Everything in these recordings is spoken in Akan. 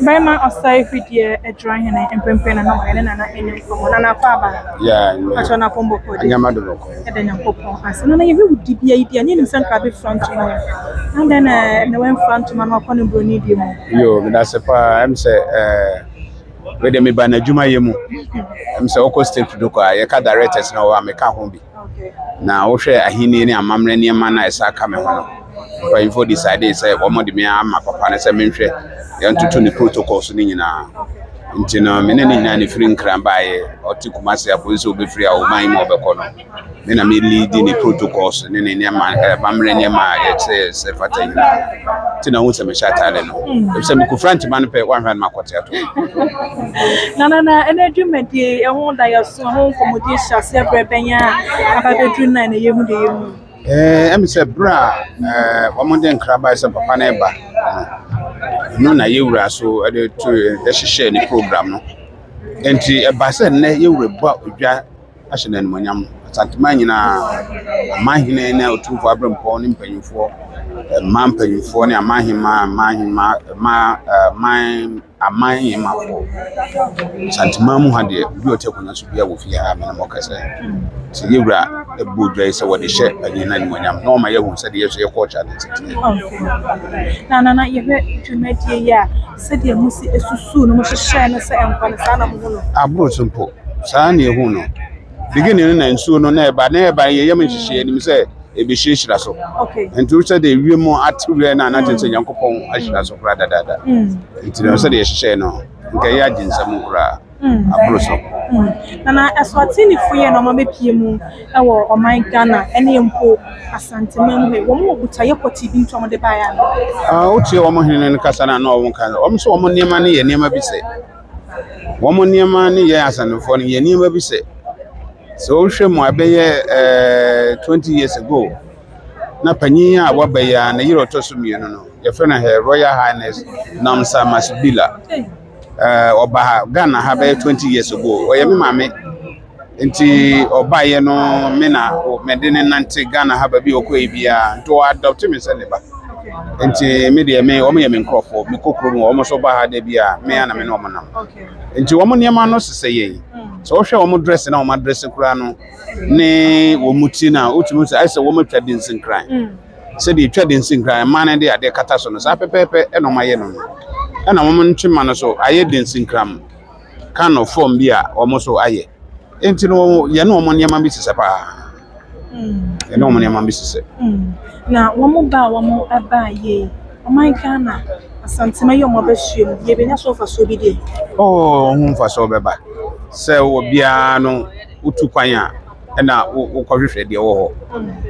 Barima ɔsɛe hwedeɛ adwira hene mprempren na na ɔyɛ ne nana anim nkɔmmɔ. Nana akɔ aba. Yeah, yeah. Akyɛ na kɔmbɔ kɔ de. Anyama do bɔkɔ. Ɛda Nyankopɔn ase. Nana yɛhwɛ wo dibea yi deɛ ne yɛnim sɛ nka abɛfira ntoma yi. Adɛn na na wamfira ntoma no akɔ ne buroni deɛ mu? Yo, meda ase paa. Ɛm sɛ ɛɛ wei deɛ meba n'adwuma yɛ mu. Ɛm sɛ wokɔ state do kɔ a yɛka directors na wɔ a meka ho bi. Na wohwɛ ahenni ne amammerɛ nneɛma no a ɛsan ka me ho no, mpanyimfoɔ decide sɛ wɔde me ama papa no sɛ menhwɛ yɛntoto ne protocols no nyinaa. Nti no, me ne ne nyinaa na ɛfiri Nkran baeɛ. Ɔte Kumasi a polisi sɛ ɔbɛfiri a ɔman yi mu a ɔbɛkɔ no. Me na me lead ne protocols ne ne nneɛma amammerɛ nneɛma a yɛkyerɛ sɛ fata nyinaa. Nti na wohu sɛ mehyɛ ataade no. Efisɛ mekɔfira ntoma no pɛ, woanhwɛ a na makɔte ato. Na na na ɛnɛ dwumadie ɛho daeɛso ɛho nkɔmmɔdie hyɛ aseɛ berɛ bɛn a aba bɛduru na ɛnɛ yɛhu deɛ yɛhu. Ɛɛ ɛmi sɛ berɛ a ɛɛ wɔde nkra baeɛ sɛ papa no reba no, ɛno na yɛwura so de to ɛhyehyɛɛ ne program no. Nti ɛbaa sɛ nnɛ yɛwura bɔ dwa ahyɛ no animuonyam. Asanteman nyinaa, amanhene ne otumfoɔ aberempɔn ne mpanyinfoɔ, mmaa mpanyinfoɔ ne amanhemmaa, mmaa mmaa aman aman hemafoɔ. Asanteman mu ha deɛ, obi a ɔte akonnwa so biara wɔ fie ha a me ne mo rekasa yi. Nti yɛn wura bɔɔ dwa yi sɛ wɔde hyɛ panyin no animuonyam na ɔma yɛahu sɛdeɛ yɛn nso yɛ culture no si teɛ. Okay. Na nana yɛhwɛ dwumadie yi a sɛdeɛ mo si esusu no mo hyehyɛ no sɛ nkwa no saa na mo hu no. Aboro so mpo. Saa na ehu no. Beginning no na nsuo no na ɛba na ɛba yɛ yam nhyehyɛ anim sɛ ɛbɛhyirahyira so. Nti wo sɛ deɛ wiem ate wia no a na kyerɛ sɛ Nyankopɔn ahyira so koraa dadaada. Nti no sɛdeɛ yɛhyehyɛɛ no nka ɛyɛ agye nsam koraa aboro so. Na na Eswatinifoɔ yi a na wɔabɛpue mu wɔ ɔman Ghana ne mpo Asanteman mu ha yi, wɔn wɔ botaeɛ pɔtee bi nti a wɔde baeɛ anaa? Ah, wotie wɔn hene no kasa no a na wɔn ka no, wɔn nso wɔn nneɛma no yɛ nneɛma bi sɛ Wɔn nneɛma ne yɛn Asantefoɔ no, yɛn nneɛma bi sɛ, sɛ wohwɛ mu a ɛbɛyɛ ɛɛ 20 years ago, na panyin a waba yi ara ne yere a ɔtɔ so mmienu no, yɛfrɛ no Her Royal Highness Namsa Masubila. Ɛɛ ɔba ha Ghana ha bɛyɛ 20 years ago. Ɔyɛ me maame. Nti ɔbaeɛ no me na mede ne nante Ghana ha baabi a ɔkɔɛ biara. Nti ɔ adopt me sɛ ne ba. Nti me deɛ me wɔn yɛ me nkurɔfoɔ. Mekɔ kurom wɔn nso ba ha da bi a me ara na me ne wɔn nam. Nti wɔn nneɛma no sesɛ yɛn. Sɛ wohwɛ wɔn dress na wɔn adress koraa no ne wɔn ti no a wotumi sɛ ayɛ sɛ wɔn atwa densinkran. Sɛdeɛ etwa densinkran mmaa no de adeɛ kata so no saa pɛpɛɛpɛ ɛna wɔn ayɛ no no. Ɛna wɔn ntoma no so ayɛ densinkran kind of form bi a wɔn nso ayɛ. Nti no yɛne wɔn nneɛma bi sesɛ paa. Yɛne wɔn nneɛma bi sesɛ. Na wɔn ba a wɔn baa yie, ɔman Ghana, Asantema yi a wɔn abɛhyia mu, yɛbɛnya so mfasoɔ bi deɛ? Oh, ho mfasoɔ bɛba. Sɛ obiara no wotu kwan a ɛna wokɔhwehwɛ deɛ ɛwɔ hɔ.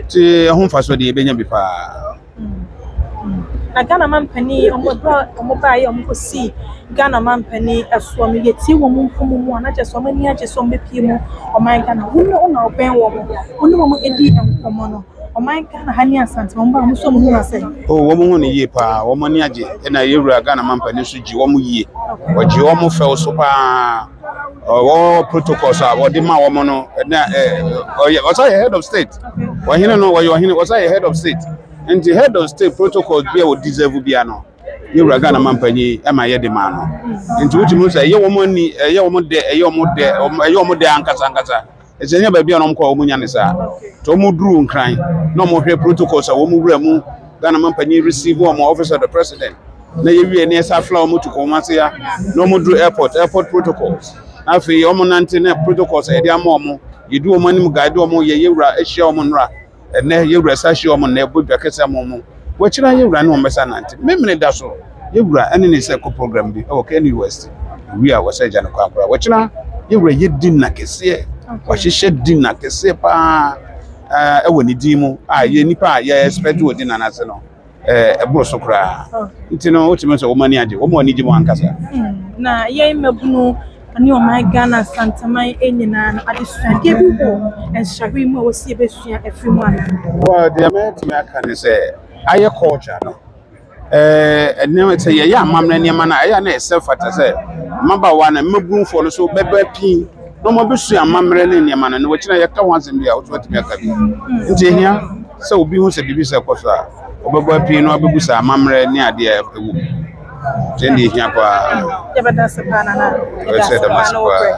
Nti ɛho mfasoɔ deɛ yɛbɛnya bi paa. Na Ghana mampanin, wɔn berɛ a wɔbaeɛ a wɔkɔsii Ghana mampanin soɔ no, yɛtie wɔn nkɔmmɔ mu a, na kyerɛ sɛ wɔn ani agye sɛ wɔbɛpue mu ɔman Ghana. Wo ne wo na wobɛn wɔn, wo ne wɔn di nkɔmmɔ no, ɔman Ghana ha ne Asante, wɔn ba a, wɔn nso wɔn hu asɛn. Oh, wɔn hu no yie paa, wɔn ani agye. Ɛna yɛn wura Ghana mampanin nso gye wɔn yie. Ɔgye wɔn fɛw so paa. Ɔwɔ protocols a wɔde ma wɔn no, ɛna ɔyɛ ɔsan yɛ head of state. Ɔhene no ɔyɛ ɔhene, ɔsan yɛ head of state. Nti head of state protocols bi a wɔ deserve bia no, yɛ wura Ghana mampanyin ɛma yɛ de maa no. Nti wotumi hu sɛ ɛyɛ wɔn ani, ɛyɛ wɔn dɛ, ɛyɛ wɔn dɛ, ɛyɛ wɔn dɛ ankasa ankasa. Ɛsɛ nyɛ baabi a na wɔn kɔ a wɔn nya ne saa. Nti wɔn duru Nkran na wɔn hwɛ protocols a wɔn wura mu Ghana mampanyin receive wɔn office of the president. Na yɛwie ne yɛsa fly wɔn to Kumasi ya na wɔn duru airport, airport protocols. Na afei wɔn nante na protocols a yɛde ama wɔn, yɛdi wɔn anim guide wɔn, yɛ yɛwura ahyia wɔn nnora. Ɛnnɛ, yɛn wura san hyia wɔn nnɛ, bɔ dwa kɛse ama wɔn. Wɔakyiri ara yɛn wura ne wɔn bɛsan nante. Memene da so, yɛn wura ne ne sɛ kɔ program bi wɔ KNU West. Owie a, wɔsɛ agya no kwan koraa. Wɔakyiri ara yɛn wura yɛ dinner kɛseɛ. Wahyehyɛ dinner kɛseɛ paa wɔ ne din mu a yɛ nipa a yɛ expect wɔ dinner no ase no. ɛboro so koraa. Nti no wotumi sɛ wɔn ani agye, wɔn ani gye mu ankasa. Na yɛn mmabunu ne ɔman Ghana Asanteman nyinaa no, adesuadeɛ bi wɔ nsrahwɛ yi mu a wɔsi yɛbɛsua afiri mu anaa? Well, deɛ mɛtumi aka ne sɛ ayɛ culture no ɛɛ nneɛma sɛ yɛyɛ amammerɛ nneɛma no a ɛyɛ a na ɛsɛ fata sɛ mmabaawa no mmabunfoɔ no so bɛba pii na wɔabɛsua amammerɛ ne nneɛma no na wɔkyina yɛka ho asɛm bi a wɔso atumi aka bi nti ehia sɛ obi hu sɛ biribi sɛ kɔ so a, ɔbɛbɔ apii na wabɛbusa amammerɛ ne adeɛ a ɛwɔ mu. Nti ɛna ehia paa. Yɛbɛda ase paa, Nana. Yɛda ase paa na wɔbrɛ.